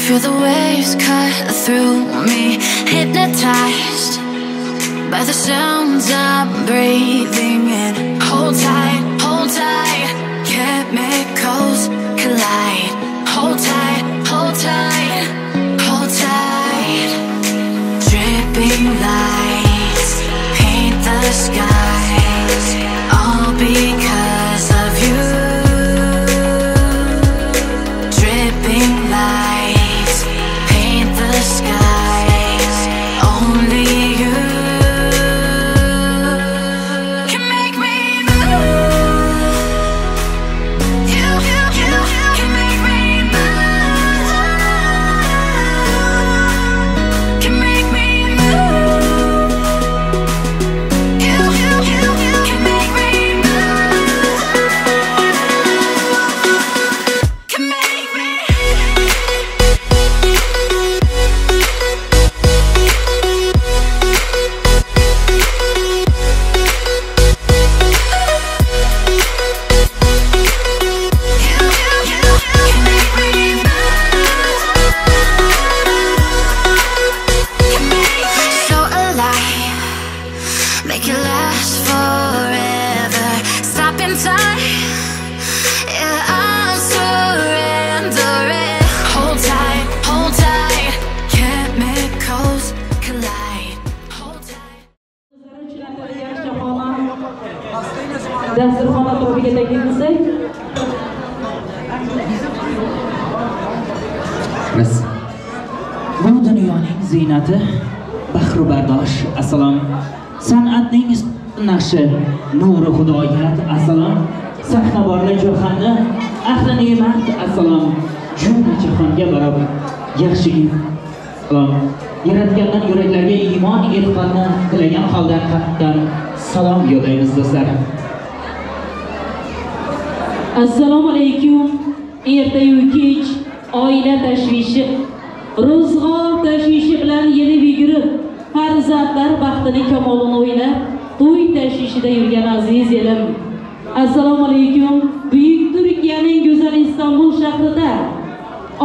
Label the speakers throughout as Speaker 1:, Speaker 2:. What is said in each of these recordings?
Speaker 1: Feel the waves cut through me, hypnotized by the sounds I'm breathing in. Hold tight, chemicals collide. Hold tight, hold tight, hold tight. Dripping lights paint the skies, all because of you. Dripping lights paint the skies, only you can make me move. You can make me move. Can make me move. You can make me move. Can make me. You can make me move. Can make me so alive, make it last forever. Stop in time, yeah, I'm surrendering. Hold tight, chemicals collide. Hold tight.
Speaker 2: Dasturxon atrofiga taklif qilsak.
Speaker 3: Biz bu dunyoning ziynati, baxru bardosh assalom, san'atning naqshi, nuri hidoyat assalom, sahnavorli jahonni ahli ne'mat assalom, jumla jahonga barobar yaxshi salom, yaratgandan yuraklarga iymon e'tiqodni tilagan holda qalbdan salom yo'llaymiz do'stlar.
Speaker 2: Assalomu alaykum. Ertayu kech oila tashvishi, ro'zg'or tashvishi bilan yelib yugurib, farzandlar baxtini kamolini o'ylab, to'y tashvishida yurgan aziz elim. Assalomu alaykum. Buyuk Turkiyaning go'zal Istanbul shahrida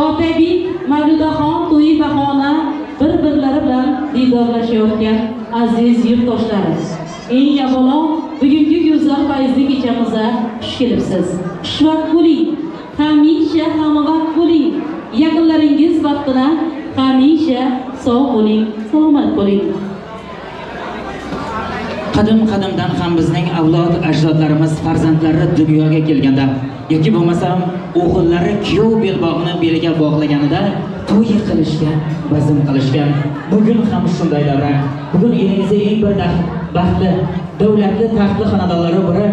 Speaker 2: Otabek Mavludaxon to'yi bahona bir-birlari bilan diydorlashayotgan aziz yurtdoshlarimiz. Eng avvalo bugungi go'zal fayzli kechamizga xush kelibsiz. Xushvaqt bo'ling, hamisha hamvaqt bo'ling. Yaqinlaringiz baxtini hamisha sog' bo'ling, salomat bo'ling.
Speaker 3: Qadim qadimdan ham bizning avlod ajdodlarimiz farzandlari dunyoga kelganda yoki bo'lmasam o'g'illari kuyov belbog'ini beliga bog'laganida to'y qilishgan, bazm qilishgan. Bugun ham shunday davra. Bugun elingizda eng bir baxtli, davlatli, taxtli xonadonlari biri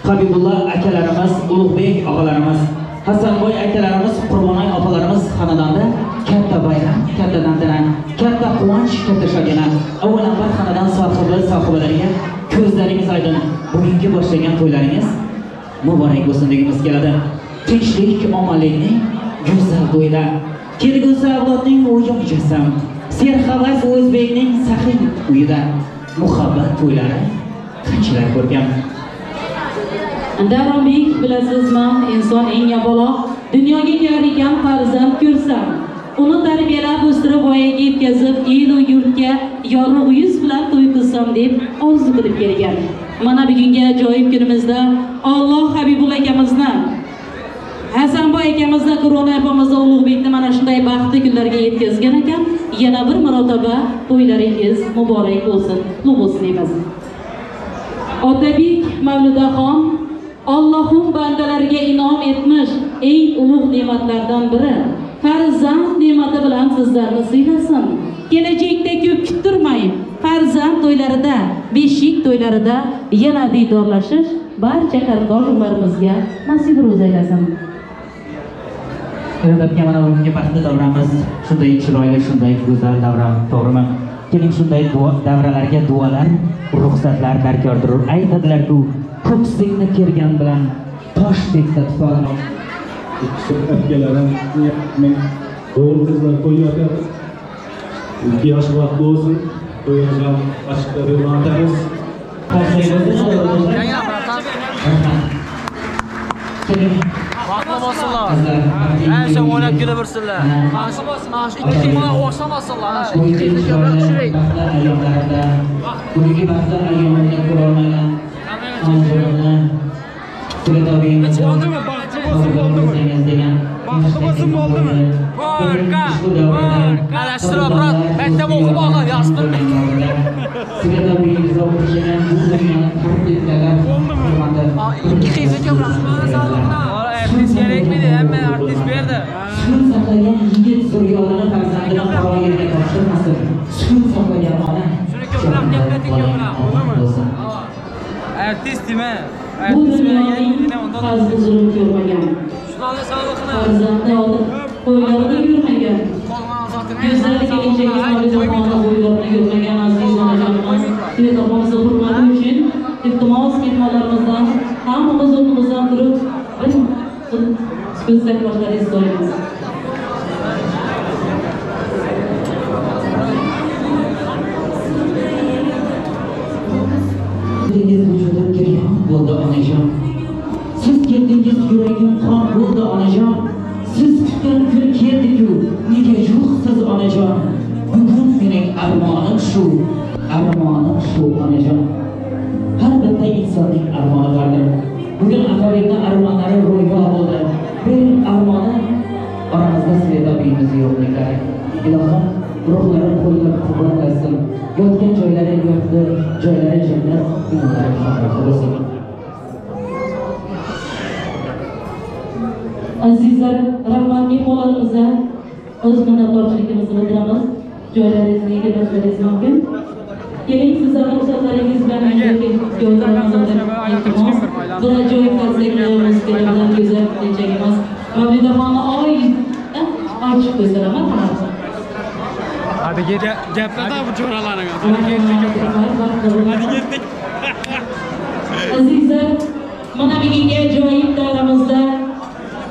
Speaker 3: Habibulloh akalarimiz, Ulug'bek og'alarimiz, Hasanboy akalarimiz, Qurbonoy opalarimiz xonadonda katta bayram, katta tantana, katta quvonch, katta shodiyona. Avvalambor xonadon sohibi, sohibalariga ko'zlaringiz oydin. Bugungi boshlagan to'ylaringiz muborak bo'lsin degimiz keladi. Tinchlik, omonlikning go'zal to'ylar, kelgusi avlodning o'yin mujassam, serhavas o'zbekning saxiy uyida muhabbat to'ylari qanchalar ko'rkam.
Speaker 2: Davronbek, bilasizmi, inson eng avvalo dunyoga kelar ekan farzand ko'rsam, uni tarbiyalab o'stirib voyaga yetkazib, el-u yurtga yorug' yuz bilan to'y qilsam deb orzu qilib kelgan. Mana bugungi ajoyib kunimizda Alloh Habibulloh akamizni, Hasanboy akamizni, Qur'on opamizni, Ulug'bekni mana shunday baxtli kunlarga yetkazgan ekan. Yana bir marotaba to'ylaringiz muborak bo'lsin, qutlug' bo'lsin deymiz. Otabek Mavludaxon Allohim bandalariga inom etmish eng ulug' ne'matlardan biri farzand ne'mati bilan sizlarni siylasin. Kelajakda ko'p kuttirmay, farzand to'ylarida, beshik to'ylarida yana diydorlashish barcha qarindosh urug'larimizga nasib ro'z aylasin.
Speaker 3: Albatta mana bugungi baxtli davramiz shunday chiroyli, shunday go'zal davra, to'g'rimi? Keling shunday davralarga duolar, ruxsatlar darkordir. Aytadilar-ku, ko'ksingni kergan bilan toshdek tutolma.
Speaker 4: Akalarim, men o'g'il qizlar qo'yyapmiz. Ikki yosh vaqt bo'lsin, to'yimiz ham ochiqda ro'mantamiz.
Speaker 3: Keling.
Speaker 5: Baxtli bo'lsinlar. Hamisha o'ynab kelaversinlar. Mana shu ikki bola o'xshamasinlar. Ana shu ikki qizni ko'proq tushiring.
Speaker 3: Bugungi baxtli ayyomini ko'ra olmagan
Speaker 6: Bo'ldimi? Baxtli bo'lsin bo'ldimi? Baxtli bo'lsin bo'ldimi?
Speaker 5: Ko'rka, ko'rka. Alashtirib, brat, maktab o'qib olgan, yaxshi bilmaydi. Ikki qizni ko'proq. Bola artist kerakmidi? Hamma artist berdi.
Speaker 3: Sukut saqlagan yigit zurriyotini farzandini qaro yerga topshirmasin. Sukut saqlagan ona.
Speaker 5: Shuni ko'proq gaplating, ko'proq. Artist dema.
Speaker 2: Bu dunyoning fazli zulm ko'rmagan. Farzandni olib qo'ylarini ko'rmagan. Go'zal kelinchagi Solijaxonni bo'ylarini ko'rmagan aziz onajonimiz Sveta opamizni hurmati uchun iltimos mehmonlarimizdan hammamiz o'rnimizdan turib bir sukut saqlashlaringizni so'raymiz.
Speaker 3: Vujudim giryon bo'ldi onajon. Siz ketdingiz yuragim qon bo'ldi onajon. Siz kutgan kun keldi-ku, nega yo'qsiz onajon? Bugun mening armonim shu, armonim shu onajon. Har bitta insonning armoni bordir. Bugun Aqoyimning armonlari ro'yo bo'ldi. Benim armonim oramizda Sveta opamiz yo'qliklari. Ilohim ruhlari qo'llab-quvvatlasin. Yotgan joylari yo'qdir, joylari jannat, binolari hamrohi bo'lsin.
Speaker 2: Azizlar, rahmat mehmonlarimizga o'z minnatdorchiligimizni bildiramiz. Joylaringizni egallashlaringiz mumkin. Keling, sizlarning ruxsatlaringiz bilan bir ajoyib konsertlarimiz bilan go'zal kelinchagimiz Mavlidaxonni oy ochib qo'ysalar marhamat.
Speaker 6: Hadi git. Gaplar bu jo'ralarning. Hadi ketdik. Hadi ketdik.
Speaker 2: Azizlar, mana bugungi ajoyib davramizda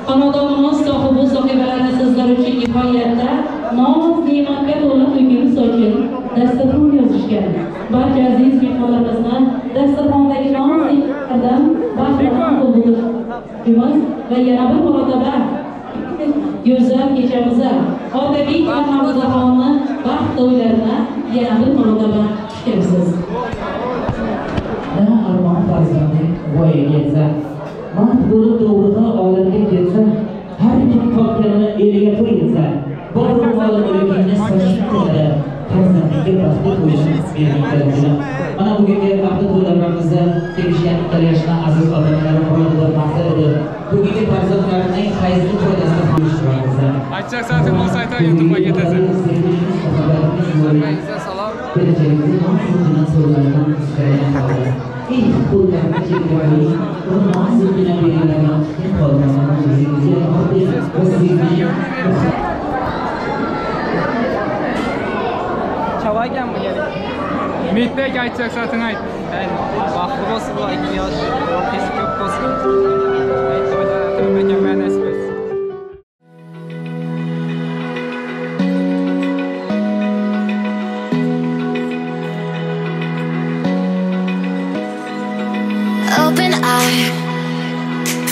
Speaker 2: xonadonimiz sohibi sohibalari sizlar uchun nihoyatda noz-ne'matga to'la to'kin sochin dasturxon yozishgan. Barcha aziz mehmonlarimizni dasturxondagi noz-ne'matlardan bahramand bo'lishimiz va yana bir marotaba go'zal kechamizni Otabek va Mavlidaxonni baxt to'ylarini yana bir marotaba kutamiz.
Speaker 3: Na armon farzanding voyaga yetsa, mard bo'lib to'g'riga olamga ketsa, har kim topganini eliga to'y etsa, bor mol mulkingni sochib qo'yadi, farzandingga baxtli to'yini bergan. Mana bugungi baxtli to'y davramizda sevishgan intilayotgan aziz ota-onalar murodi va maqsadi bugungi farzandlarining fayzli to'y dasturxoni ishtirokida.
Speaker 6: Aytsak zaten olsa aytar YouTube'a ketasan. Hammangizga salom.
Speaker 3: Kelajagimizni nozgina so'zlardan ishlagan ey qo'llarni cheklaylik, uni nozgina belgilagan qolgan o'zingizga oddiy va sevgi.
Speaker 5: Chavagan bu kerak.
Speaker 6: Umidbek aytsak zaten ayt.
Speaker 5: Baxtli bo'lsinlar, ikki yosh, qiz ko'p bo'lsin. To'ylar tövbe nasib etsin.
Speaker 1: Open eye,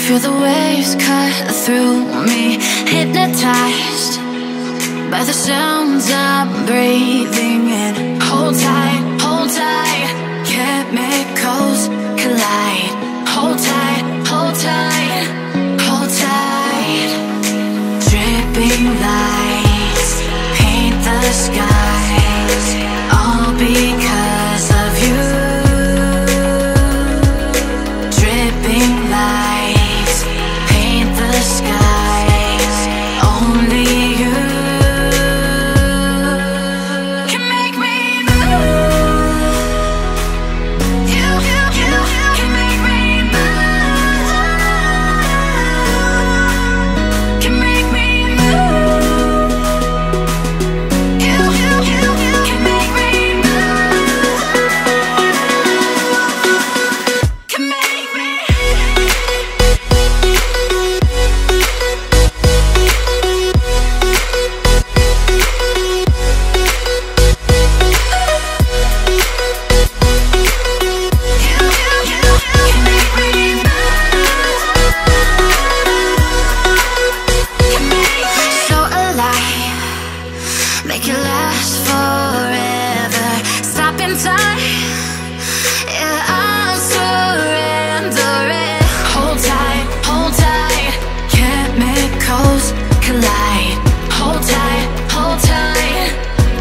Speaker 1: feel the waves cut through me, hypnotized by the sounds I'm breathing in. Hold tight, chemicals collide. Hold tight, hold tight, hold tight. Dripping lights paint the skies, all because of you. Dripping lights paint the skies, only you can make me move. last forever. Stop in time, yeah, I'm surrendering. Hold tight, chemicals collide. Hold tight, hold tight,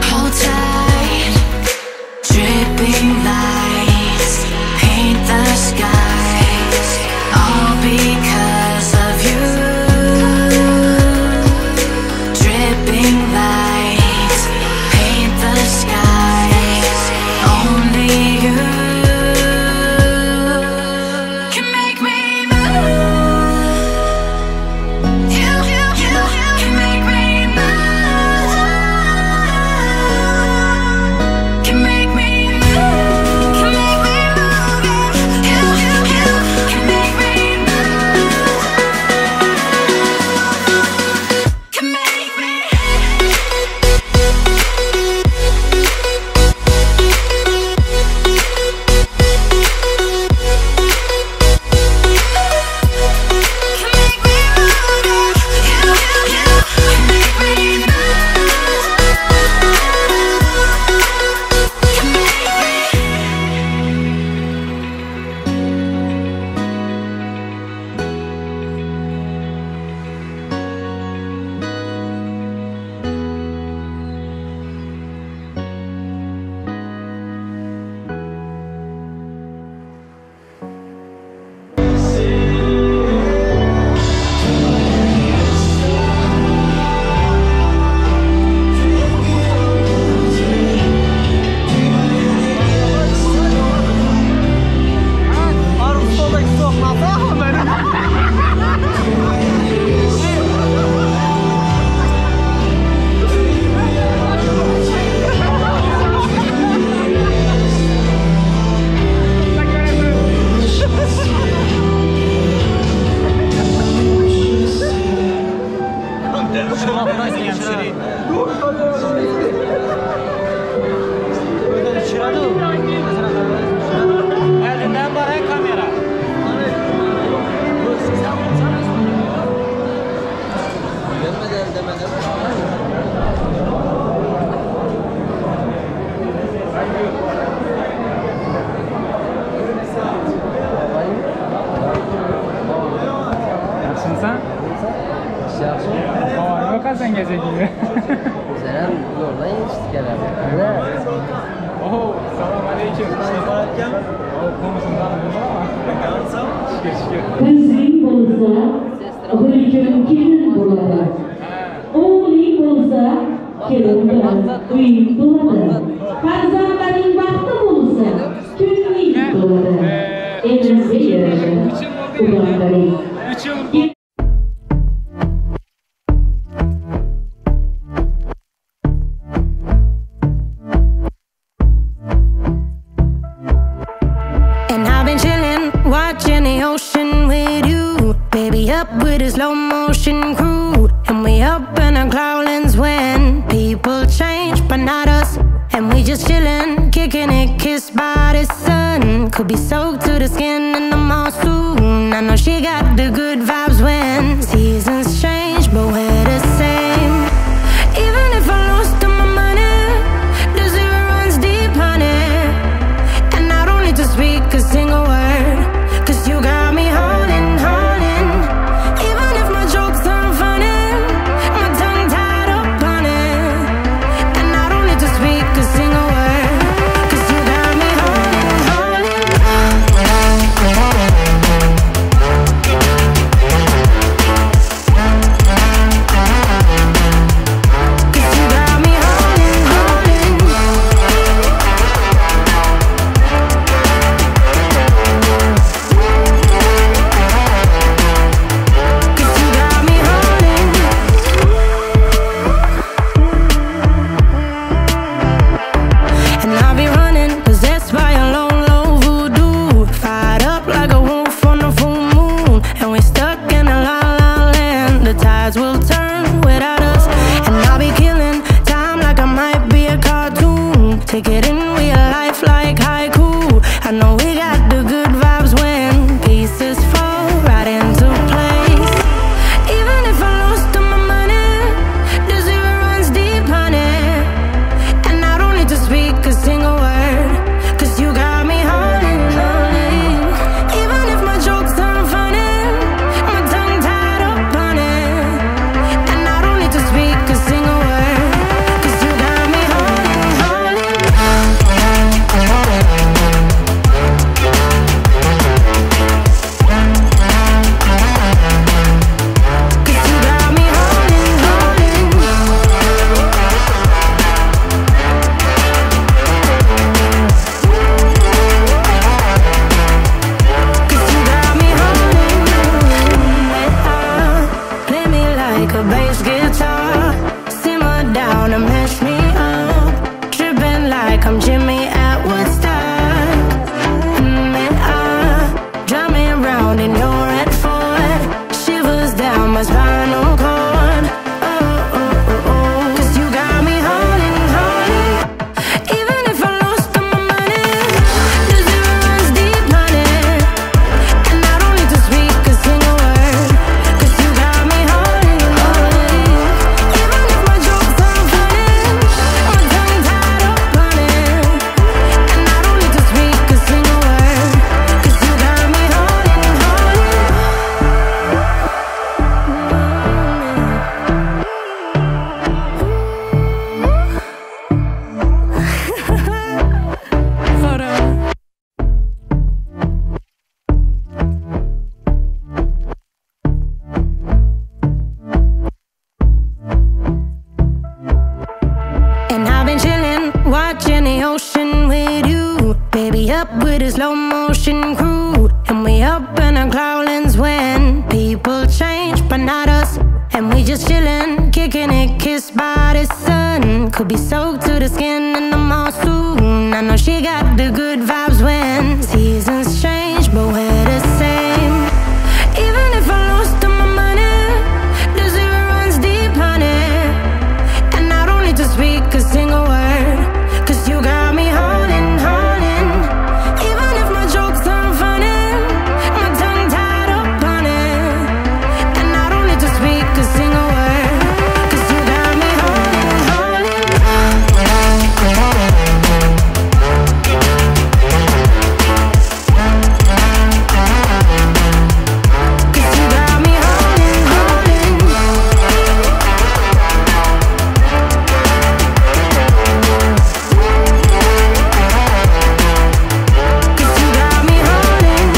Speaker 1: hold tight. Dripping lights paint the skies, all because of you. Dripping lights paint the skies, only you can make me move. You can make me move. Can make me move. Can make me move. You can make me move. Can make me. Can make me move. You can make me move. Can make me.
Speaker 3: Elinden var kamera. Yaxshimisan?
Speaker 5: Yaxshi.
Speaker 6: Nima qilsan kechagina?
Speaker 5: Sen yo'ldan yetishdik herhalde.
Speaker 6: Oh, salom alaykum. Shukr, shukr.
Speaker 2: Qizing bo'lsa, bir kun kelin bo'ladi. O'g'ling bo'lsa, kelin bilan uying to'ladi. Farzandlaring baxtli bo'lsa, kunning to'ladi. Elimizga yarasha ularning
Speaker 6: 3 yil.
Speaker 1: And I've been chillin', watching the ocean with you. Baby, up with a slow motion crew. And we up in our cloudlands when people change, but not us. And we just chillin', kicking it, kissed by the sun. Could be soaked to the skin in the mall soon. I know she got the good vibes when seasons change, but we're the same. Even if I lost all my money, the zero runs deep, honey. And I don't need to speak a single word, 'cause you got me holding, holding. Even if my jokes aren't funny, my tongue tied up on it. And I don't need to speak a single word, 'cause you got me holding, holding. 'Cause you got me holding, holding. 'Cause you got me holding. And I'll be running, possessed by a lone, low voodoo. Fired up like a wolf on a full moon. And we're stuck in a la la land. The tides will turn without us. And I'll be killing time like I might be a cartoon. Take it in real life like haiku. I know we got the good vibes when pieces fall right into place. Even if I lost all my money, the zero runs deep, honey. like I'm Jimmy at Woodstock. And I drive me round in your red Ford, shivers down my spinal cord. Oh, oh, oh, oh. 'Cause you got me holding, holding. Even if I lost all my money, the zero runs deep, honey. And I don't need to speak a single word, 'cause you got me holding, holding. Even if my jokes aren't funny, my tongue tied up on it. And I don't need to speak a single word, 'cause you got me holding, holding.
Speaker 6: Hold on.
Speaker 1: And I've been chillin', watching the ocean with you. Baby, up with a slow motion crew. And we up in our cloudlands when people change, but not us. And we just chillin', kicking it, kissed by the sun. Could be soaked to the skin in the mall soon. I know she got the good vibes when seasons change, but we're the same. Even if I lost all my money, the zero runs deep, honey. And I don't need to speak a single word, 'cause you got me holding, holding. Even if my jokes aren't funny, my tongue tied up on it. And I don't need to speak a single word, 'cause you got me holding, holding. 'Cause you got me holding, holding. 'Cause you got me holding.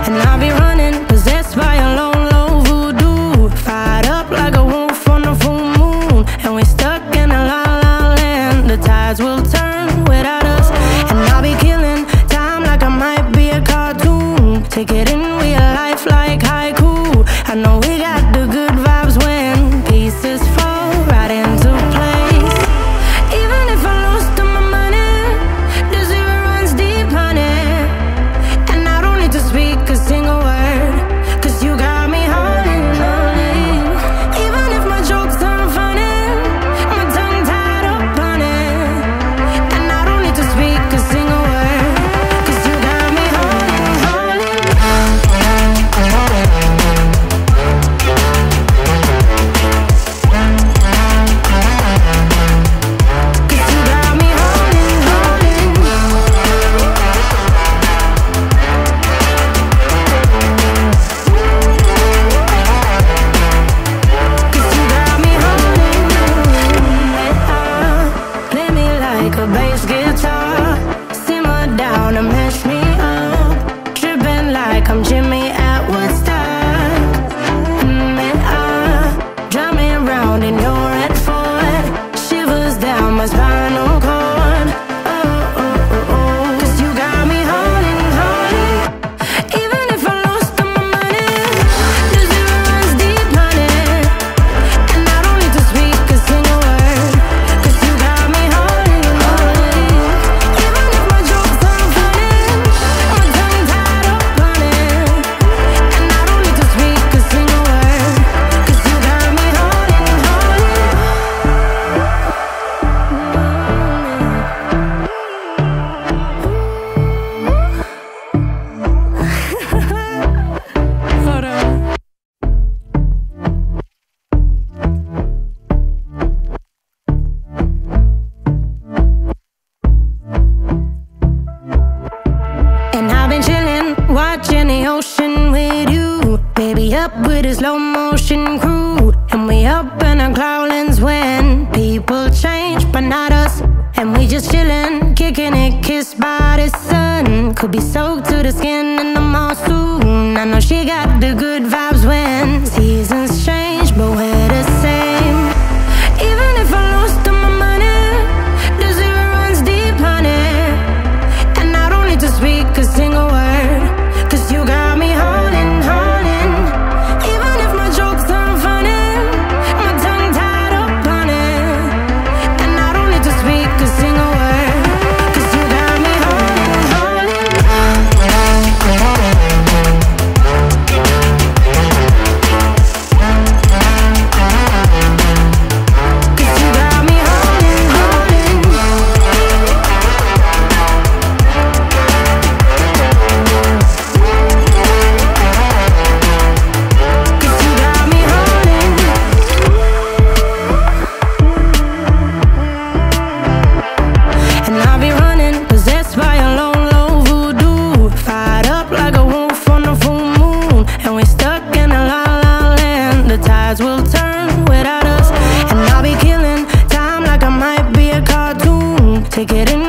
Speaker 1: And I'll be running, possessed by a lone, low voodoo. Fired up like a wolf on a full moon. And we're stuck in a la la land. The tides will turn without us. And I'll be killing time like I might be a cartoon. Take it in real life like haiku. I know we got the good vibes when pieces fall right into place. Even if I lost all my money, the zero runs deep, honey. And I don't need to speak a single word, 'cause you got me holding, holding. Even if my jokes aren't funny, my tongue tied up on it. And I don't need to speak a single word, 'cause you got me holding, holding. 'Cause you got me holding, holding. 'Cause you got me holding. Play me like a bass guitar, simmer down and mess me up. Tripping like I'm Jimmy at Woodstock. And I drive me round in your red Ford, shivers down my spinal cord. Oh, oh, oh, oh. 'Cause you got me holding, holding. Even if I lost all my money, the zero runs deep, honey. And I don't need to speak a single word, 'cause you got me holding, holding. Even if my jokes aren't funny, my tongue tied up on it. And I don't need to speak a single word, 'cause you got me holding, holding.
Speaker 6: Hold on.
Speaker 1: And I've been chillin', watching the ocean with you. Baby, up with a slow motion crew. And we up in our cloudlands when people change, but not us. And we just chillin', kicking it, kissed by the sun. Could be soaked to the skin in the mall soon. I know she got the good vibes when seasons change, but we're the same. Even if I lost all my money, the zero runs deep, honey. And I don't need to speak a single word, 'cause you got me holding, holding. Even if my jokes aren't funny, my tongue without us. And I'll be killing time like I might be a cartoon. Take it in.